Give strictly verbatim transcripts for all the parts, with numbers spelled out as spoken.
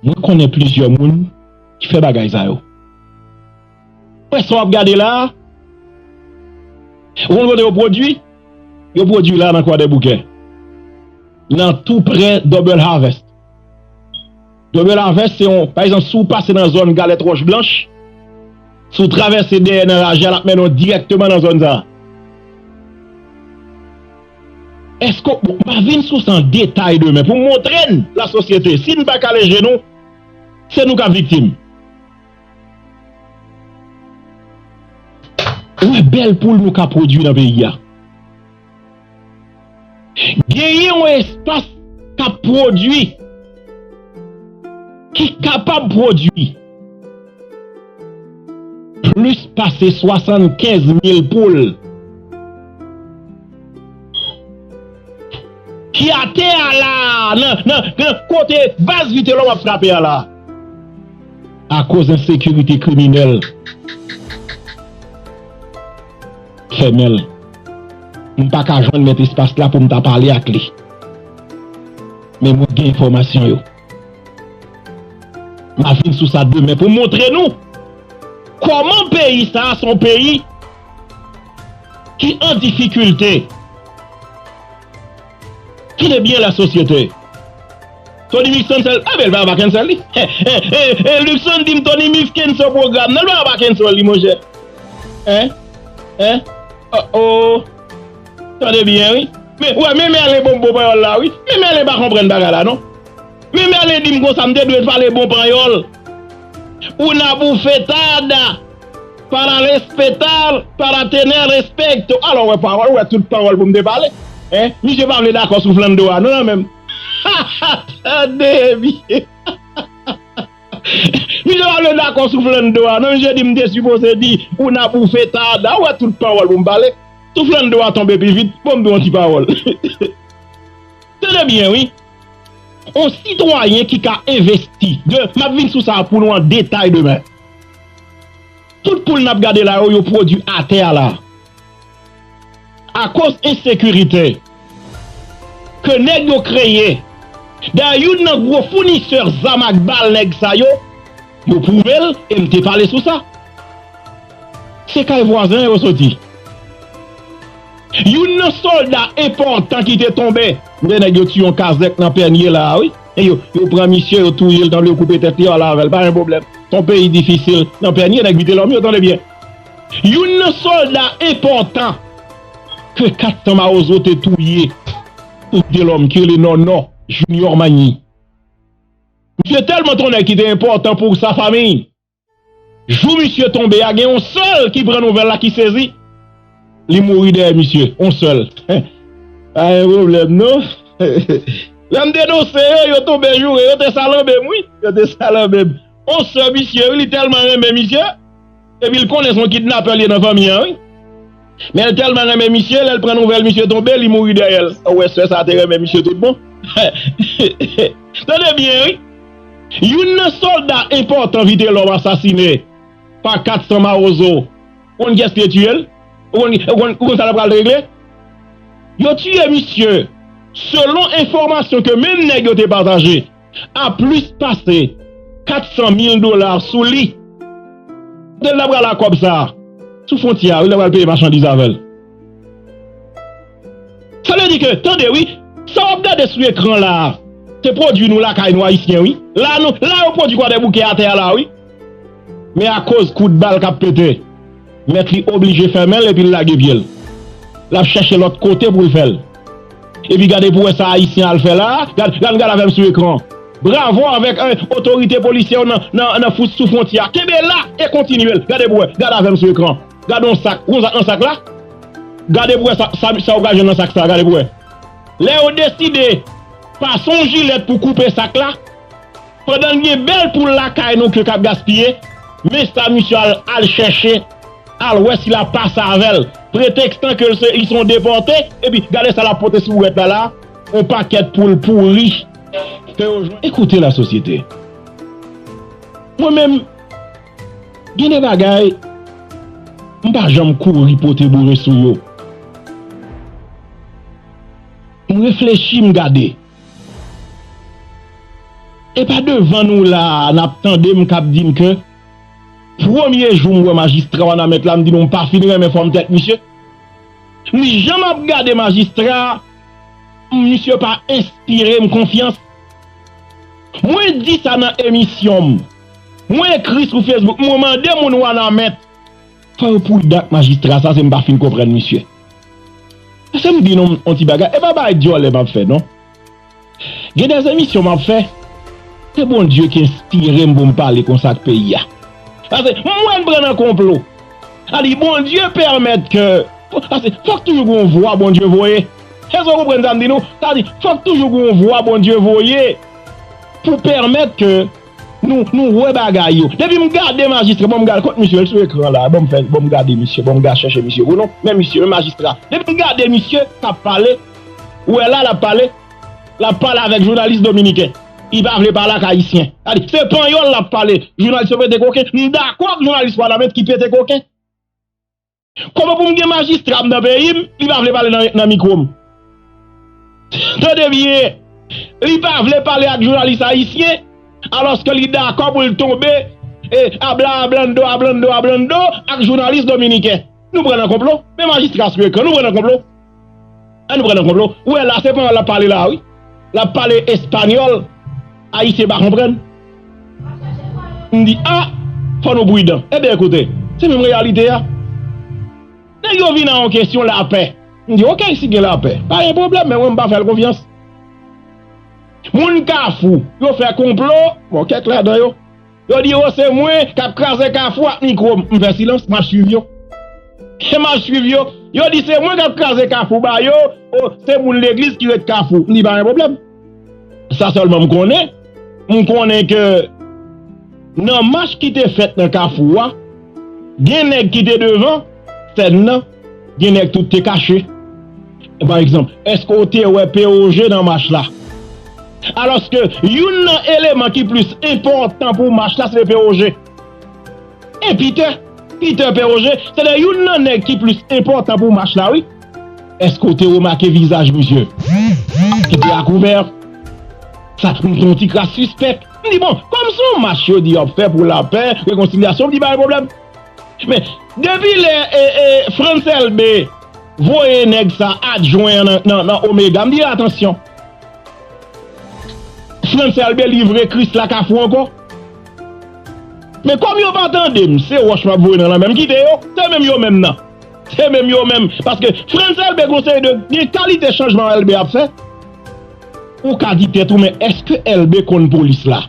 Mwen konnen plizyè moun ki fè bagay sa yo. Wè sa w ap gade la a, ou konn kote yo pwodui? Yo pwodui la nan Kwadèboukè. Nan tou prè Double Harvest. Double Harvest se yon, pa egzanp, si w pase nan zòn Galèt Wòch Blanch, si w travèse dèyè nan raje a, l ap mennen w dirèkteman nan zòn sa a. Èske, bon, m a vin sou sa an detay demen pou m montre n, lasosyete, si n pa kale je nou, se nou k ap viktim. Ou wè bèl poul nou ka pwodui nan peyi a. Genyen yon espas k ap pwodui, ki kapab pwodui plis pase swasannkenz mil poul ki atè a la, nan, nan, nan kote baz Vitelòm ap frape a la. Akoz ensekirite kriminèl fèmen l. M pa ka jwenn mèt espas la pou m ta pale ak li. Men mwen gen enfòmasyon yo. M a vin sou sa demen pou m montre nou kòman peyi sa a se yon peyi ki an difikilte. Tande byen, lasosyete. Tony Mix cancel, a ben, l pa pa cancel li. Eh, eh, eh, eh, Luckson di m Tony Mix cancel pwogram nan, l pa pa cancel li, monchè. Hein? Hein? Oh, oh. Tande byen, wi. Men, wè, men Merlin bon, bon panyòl la, wi. Men Merlin pa konprann bagay la, non. Men Merlin di m konsa, m te dwe pale bon panyòl. Una bufetada para respetar, para tener respeto. Alò, wè pawòl, wè tout pawòl pou m te pale. Hein? Misye pa vle dakò sou flann do a, non, nan menm. Tande byen. Misye pa vle dakò sou flann do a, non, misye di m te sipoze di una bufetada, wè tout pawòl pou m pale. Sou flann do a tonbe pi vit, bon, m di yon ti pawòl. Tande byen, wi. On sitwayen ki ka envesti. De, m ap vin sou sa pou nou an detay demen. Tout poul n ap gade la yo, yo pwodui atè a la. Akoz ensekirite ke nèg yo kreye. Dayè, youn nan gwo founisè zam ak bal nèg sa yo, yo pwouve l, e m te pale sou sa. Se kay vwazen an yo soti. Youn nan sòlda enpòtan ki te tonbe, de nèg yo tiye yon kazèk nan Pènye la a, wi. E yo, yo pran misye, yo touye l, tann yo koupe tèt li, yo ale avè l, pa gen pwoblèm. Se yon peyi difisil. Nan Pènye, nèg Vitelòm yo, tande byen. Youn nan sòlda enpòtan ke kat san mawozo te touye sou Vitelòm, ki rele Nònò, Junior Magny. Misye tèlman t yon nèg ki te enpòtan pou sa fanmi. Jou misye tonbe a, gen yon sèl ki pran nouvèl la, ki sezi. Li mouri dèyè misye, yon sèl. Pa gen pwoblèm, non. Lè m denonse yo, yo tonbe joure, yo te salanbe m, wi. Yo te salanbe m. Yon sèl misye, wi, li tèlman renmen misye. Epi l konnen se yon kidnapè l ye nan fanmi an, wi. Men l tèlman renmen misye, lè l pran nouvèl misye tonbe, li mouri dèyè l. Ou wè sè sa te renmen misye tout bon. Tande byen, wi. Youn nan sòlda enpòtan Vitelòm asasine pa kat san mawozo. Ou konn kiyès ki te tiye l? Ou konn, ou konn, ou konn sa l pral regle? Yo tiye misye, selon enfòmasyon ke menm nèg yo te pataje, a plis pase kat san mil dola sou li. Kote l ta pral ak kòb sa a? Sou fwontyè a, wi, l ta pral peye machandiz avè l. Sa vle di ke, tande wi, sa w ap gade sou ekran la a, se pwodui nou lakay nou Ayisyen wi. La nou, la yo pwodui Kwadèboukè atè a la wi. Men akoz kout bal k ap pete, mèt li oblije fèmen l epi l lage pye l. L ap chèche lòt kote pou l fè l. Epi gade pou wè sa Ayisyen al fè la a, gad, gad, gad avè m sou ekran. Bravo avèk, eh, otorite polisyè yo nan, nan, nan fou-, sou fwontyè a. Kenbe la e kontinye l. Gade pou wè, gad avè m sou ekran. Gade yon sak. Ou konn sa k nan sak la? Gade pou wè sa, sa, sa w pral jwenn nan sak sa, gade pou wè. Lè yo deside pase yon jilèt pou koupe sak la, pandan n gen bèl poul lakay nou ke k ap gaspiye, men sa misye al, al chèche, al wè si l ap pase avè l. Pretekstan ke l se, li se yon depòte, epi gade sa l ap pote sou bourèt la la, yon pakèt poul pouri ke yo jwenn. Ekoute lasosyete. Mwen menm, gen de bagay, m pa janm kouri pote boure sou yo. M reflechi, m gade. E pa devan nou la a, n ap tande m k ap di m ke premye jou m wè majistra Wanament la, m di nou m pa fin renmen fòm tèt misye. M di jan m ap gade majistra a, misye pa enspire m konfyans. Mwen di sa nan emisyon m. Mwen ekri sou Facebook, mwen mande moun Wanament. Fò yo pridan ak majistra sa, se m pa fin konprann misye. Paske m di nou yon ti bagay, e pa bagay dyòlè m ap fè, non. Gen de emisyon m ap fè, se Bondye ki enspire m pou m pale konsa ak peyi a. Paske m wè n pran nan konplo. Sa di Bondye pèmèt ke, paske fòk toujou gen yon vwa Bondye voye. Èske w konprann sa m di nou? Sa di fòk toujou gen yon vwa Bondye voye pou pèmèt ke nou, nou wè bagay yo. Depi m gade majistra, bon, m gade kot misye, l sou ekran la, bon, m fè, bon, m gade misye, bon, m gade chèche misye pou nou, men misye, men majistra. Depi m gade misye k ap pale, ou wè la, l ap pale, l ap pale avèk jounalis dominiken. Li pa vle pale ak ayisyen. Sa di, se panyòl l ap pale. Jounalis yo pete koken. M dakò ak jounalis Wanament ki pete koken. Kòman pou m gen majistra m nan peyi m, li pa vle pale nan, nan mikwo m? Tande byen, li pa vle pale ak jounalis ayisyen, alòske li dakò pou l tonbe, e, abla, ablando, ablando, ablando, ak jounalis dominiken. Nou pran nan konplo? Men majistra sou ekran, nou pran nan konplo? Ann nou pran nan konplo. Ou wè la, se panyòl l ap pale la, wi. L ap pale espanyòl. Ayisyen pa konprann. M di, a, fò nou pridan. Ebyen, ekoute, se menm reyalite a. Nèg yo vin a yon kesyon lapè. M di, oke, si gen lapè, pa gen pwoblèm, men mwen, m pa fè l konfyans. Moun Kafou, yo fè konplo, bon, kèk ladan yo. Yo di, o, se mwen k ap kraze Kafou ak mikwo m. M fè silans, m ap swiv yo. E m ap swiv yo. Yo di, se mwen k ap kraze Kafou ba yo, o, se moun legliz ki ret Kafou. M di, pa gen pwoblèm. Sa sèlman m konnen, m konnen ke nan mach ki te fèt nan Kafou a, gen nèg ki te devan sèn nan, gen nèg tou te kache. Pa egzanp, èske w te wè P O G nan mach la? Alòske youn nan eleman ki plis enpòtan pou mach la, se P O G. E Peter, Peter P O G, se te youn nan nèg ki plis enpòtan pou mach la, wi. Èske w te remake vizaj misye? Ki te akouvè? Sa, m te yon ti kras sispèk. M di, bon, kòm se yon mach yo di y ap fè pou lapè, rekonsilyasyon, m di, pa gen pwoblèm. Men, depi lè, e, e, Frantz Elbé voye nèg sa adjwen an nan, nan, nan Omega, m di, atansyon. Frantz Elbé livre Kris la Kafou ankò. Men kòm yo pa tande m, se wòch m ap voye nan lanmè m kite yo. Se menm yo menm nan. Se menm yo menm. Paske Frantz Elbé gon seri de, de kalite chanjman Elbé ap fè. Ou ka di tèt ou, men èske Elbé konn polis la?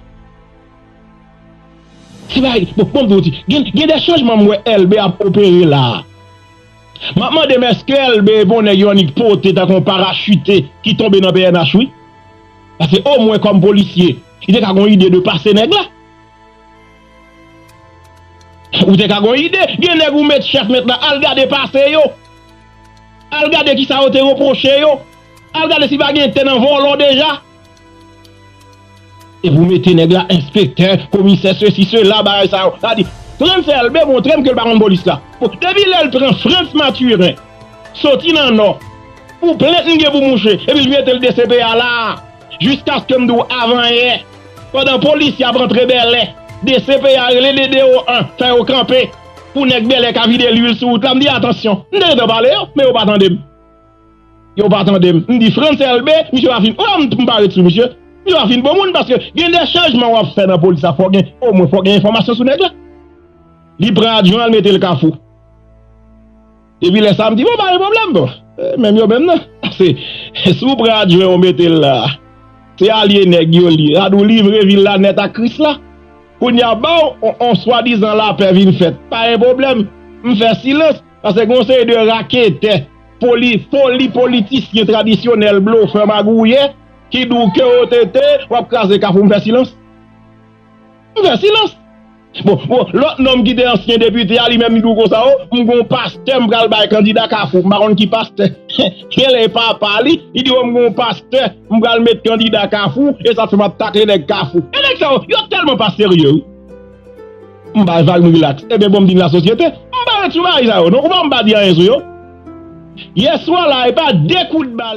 Se pa, bon, bon, bon, gen, gen de chanjman m wè Elbé ap opere la. M ap mande m, èske Elbé bon nèg yo annik pote tankou yon parachite ki tonbe nan P N H, wi? Paske omwen kòm polisye, li te ka gon ide de pase nèg la. Ou te ka gon ide. Gen nèg ou met chèf mentnan, al gade pase yo. Al gade kisa yo te repwoche yo. Al gade si pa gen tè nan vòlò deja. Epi w mete nèg la enspektè, komisè, sesi, sela, bagay sa yo. Sa di, Frantz Elbé montre m ke l pa konn polis la. Bon, depi lè l pran Frantz Mathurin, soti nan Nò, pou plent m gen pou mouche, epi l mete l D C P A la a, jiskaske m di w avanyè, pandan polisye ap rantre Bèlè, D C P A rele D D O an, fè yo kanpe, pou nèg Bèlè ka vide lwil sou wout la. M di, atansyon, m te gentan pale yo, men yo pa tande m. Yo pa tande m. M di, Frantz Elbé, misye pa fin, o, m, m pa ret sou misye. Misye pa fin bon moun, paske gen de chanjman w ap fè nan polis la, fò gen, omwen, fò gen enfòmasyon sou nèg la. Li pran adjwen an, l mete l Kafou. Depi lè sa a, m di, bon, pa gen pwoblèm, bon. E, menm yo menm nan. Se, si w pran adjwen w mete l la, se alye nèg yo li. Sa di w livre vil la nèt ak Kris la. Kounye a, ba w, on, on swadizan lapè vin fèt. Pa gen pwoblèm. M fè silans. Paske gen yon seri de raketè, poli-, foli politisyen tradisyonèl, blofè, magouyè, ki di w ke o tete, w ap kraze Kafou, m fè silans. M fè silans. Bon, bon, lòt nonm ki te ansyen depite a, li menm li di w konsa, o, m gon pastè, m pral bay kandida Kafou, m pa konn ki pastè. Genlè e papa li, li di, o, m gon pastè, m pral met kandida Kafou, e sa fè m ap takle nèg Kafou. E nèg sa yo, yo tèlman pa serye, wi. M bay vag, m rilaks. Ebyen, bon, m di n lasosyete, m pa ret sou bagay sa yo, non, ou pa m pa di anyen sou yo. Yèswa la, e pa de kout bal.